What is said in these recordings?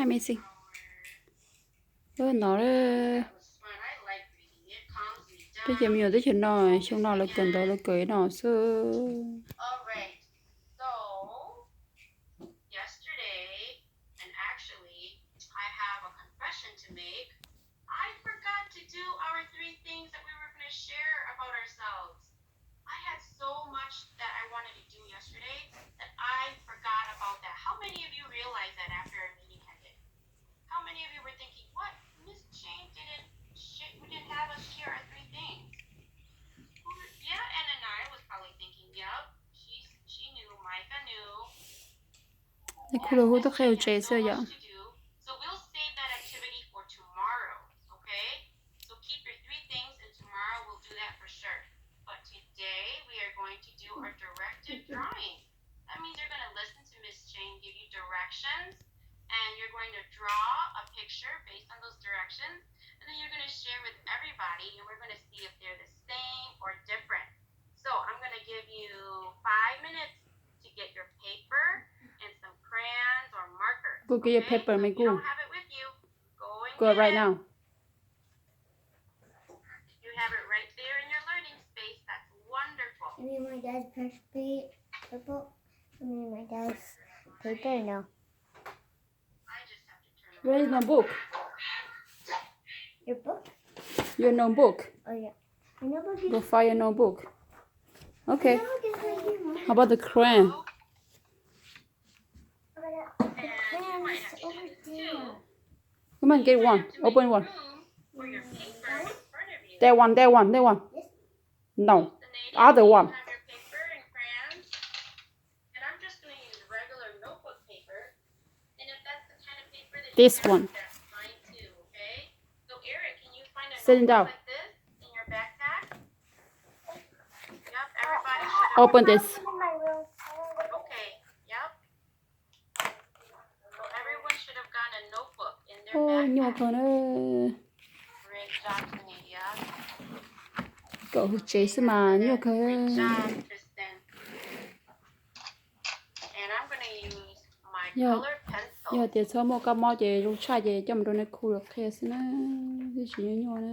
Amazing. Ub, no, peb cov me nyuam teb chaws no, xyoo no lawv kawm ntawv lawv kawm no xwb. Kuv los hu tub qhe hauv tsev xwb yom. Go get your paper, Maiv Kuj. Go right now. You have it right there in your learning space. That's wonderful. Give me my dad's paper. Give me my dad's paper now. Where is my book? Your book? Your notebook. Oh, yeah. My notebook is... Go find your notebook. Okay. My notebook is right here, Mom. How about the crayon? Come on, get one. Open one. That one, that one, that one. No, other one. This one. Sit down. Open this. Ub, nyuaj kawg na. Kawm hauv tsev xwb mas nyuaj kawg. Yog, yog tias txhob muaj kab mob ces zoo tshaj ces coj mus rau nais khu los qhia xwb na, twb tsis nyuaj nyuaj na.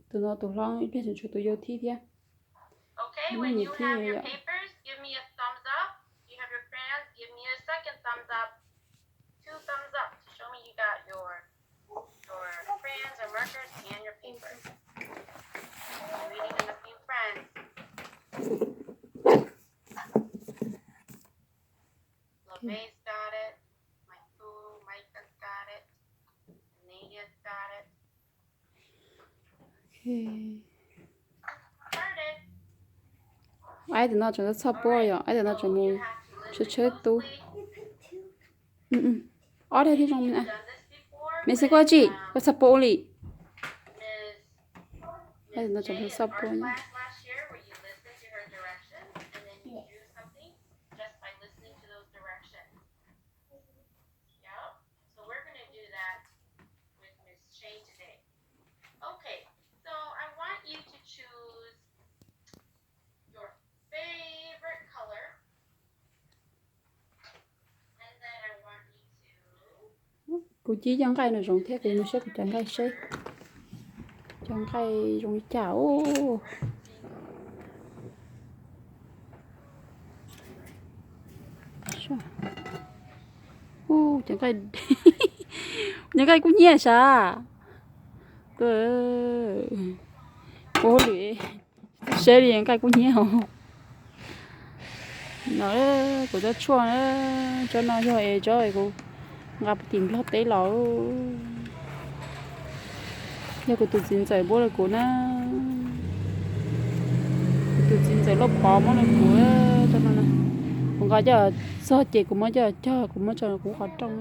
Tus no tus hlob ib pliag tseem tshuav tus yau thib thiab. Muaj niam thib yom. Aib tus no tseem txhoj pob yom, aib tus no tseem mus tshawb tshawb tub. Ob daim thiab zoo. Maiv Xis, koj tsi, koj txhoj pob ua li. Aib tus no tseem txhoj pob yom. Kuv cib cov nqaij no zoo thiab, kuv mus saib kuv cov nqaij seb cov nqaij zoo li cas. Ub, cov nqaij, cov nqaij kub hnyiab sav. Ua hauj lwm seb li nqaij kub hnyiab os. No kuv tsob tshuaj, tsob no yog es tsob es kuv nqa puag tim Nplog teb los. Yog kuv tus txiv ntxawm npuab rau kuv na. Kuv tus txiv ntxawm Lauj Pov muab rau kuv tsob no na. Kuv nqa coj txog ces kuv muab coj cog, kuv muab tso kuv qhov rooj na.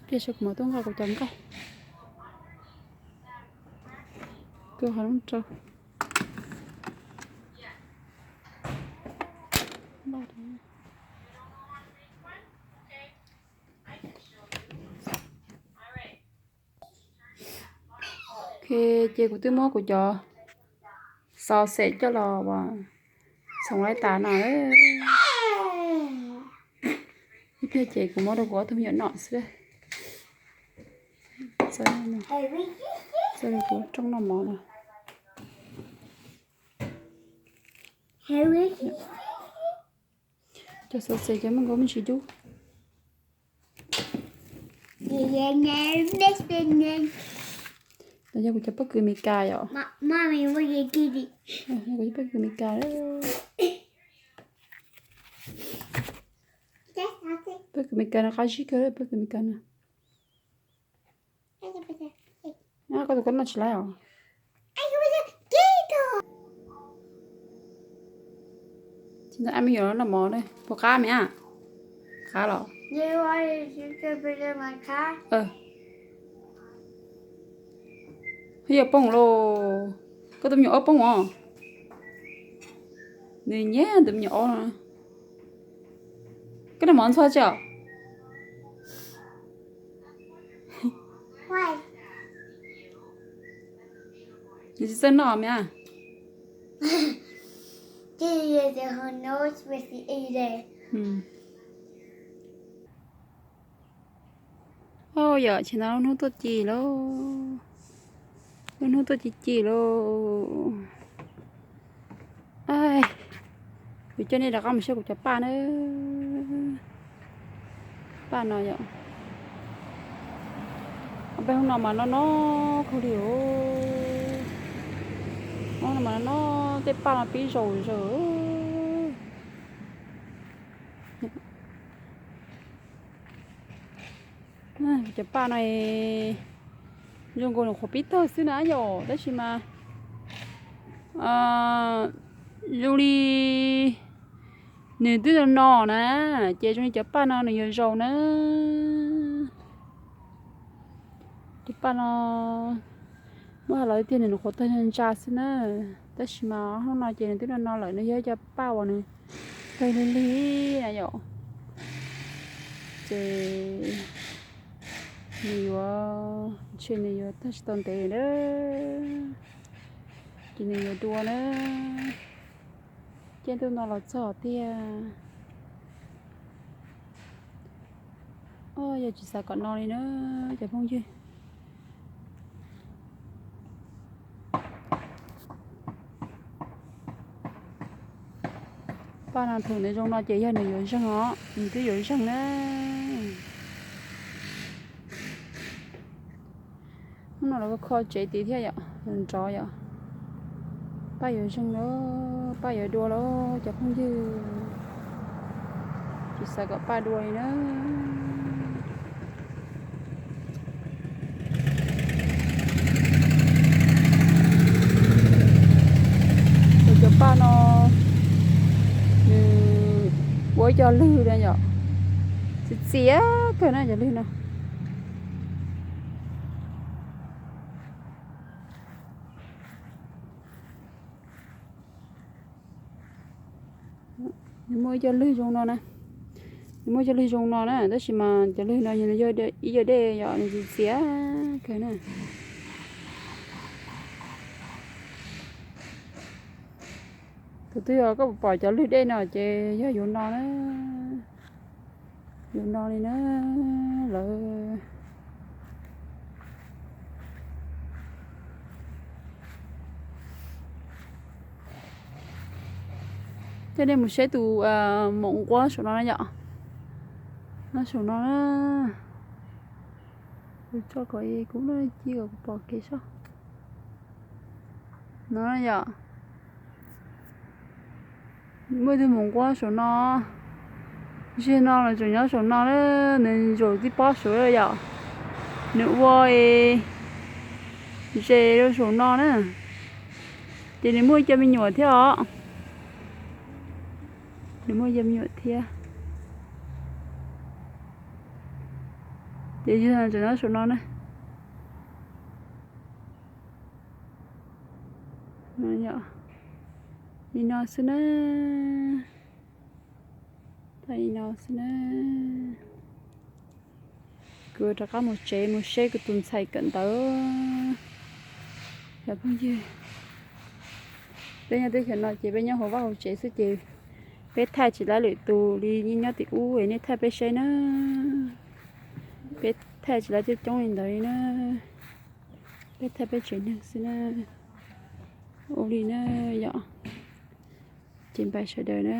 Pliag saib kuv mam tuaj nqa kuv cov nqaij. Kuv qhov rooj rau. Ces kuv twb muab kuv cov xov xeem coj los txhoov laib tas no. Ib pliag ces kuv muab rau kuv ob tug me nyuam noj xwb. Txawj rau kuv rooj noj mov no. Cov xov xeem cov muaj nkaus me ntsis dub. Los yog kuv cov pob kws Amelikas yom. Kuv cov pob kws Amelikas. Pob kws Amelikas no qab zib kawg, pob kws Amelikas no. Koj tus koj noj tsis laib os. Tsis ntawd me nyuam noj mov ne, puas qab me a? Qab los? Yog poob lauj, koj tus me nyuam ob poob os. Nws nyiam tus me nyuam ob no. Koj noj mov ntxhua tsi os? Nws tsis txawj noj me a. Yog ces no lub hnub tuaj ci lauj, lub hnub tuaj ci ci lauj. Kuv coj nej rov qab mus saib kuv cov paj na. Paj no yom, ob peb hnub no mas noj noj kawg li os. Hnub no mas noj noj tej paj no pib zaus zaws. Cov paj no zoo nkaus nws qhuav pib tawg xwb na yom, tab sis mas zoo li nws twb no no na, ces zoo li cov paj no nws yuav zaus na. Cov paj no muab hais los tiag nws qhuav tawg ntsa xwb na, tab sis mas hnub no ces nws twb no no lawm, nws yog cov paj uas nws tawg lig lig na yom. Ces nws yuav, ntshe nws yuav tag tsis tau ntev na, ces nws yuav dua na. Caij ntuj no los txog tiag. Yog tsis xav kom no li na cov phooj ywg. Paj no thaum nws zoo no ces yog nws yuav zeeg os, nws twb yuav zeeg na. Hnub no lawv kho tsev tid thiab yom, nrov yom. Paj yuav zeeg lawm, paj yuav dua lawm cov phooj ywg. Tsis xav kom paj dua li na. Cov paj no nws ua ib co lwg na yom, txias txias kawg na cov lwg no. Nws muaj ib co lwg zoo no na, nws muaj ib co lwg zoo no na, tab sis mas cov lwg no yog ib co dej yom, nws txias txias kawg na. Tus twg yog koj pom cov lwg dej no ces yog yuav no na, yuav no li na lawm. Coj nej mus saib tus moom nquab saum no na yom. No saum no na. Kuv tso kom kuv ci kom kuv pom kev soj. No yom. Muaj ib tug moom nquab saum no. Zaum no los tseem nyob saum no na, nws zaum tib pob saud yom. Nws ua zes rau saum no na. Ces nws muaj ib co me nyuam thiab os. Nws muaj ib co me nyuam thiab. Ces zaum no tseem nyob saum no na. Li no xwb na. Li no xwb na. Kuv rov qab mus tsev mus saib kuv tus ntxhais kawm ntawv. Cov phooj ywg, peb nyob teb chaws no ces peb nyob hauv vaj hauv tsev xwb ces peb thaij tsis laib lwm tus li nej nyob tim ub es nej thaij peb saib na. Peb thaij tsis laib coob coob li ntawd li na. Peb thaij peb tsev neeg xwb na. Ua li na yom. Ces npaj sawv daws na.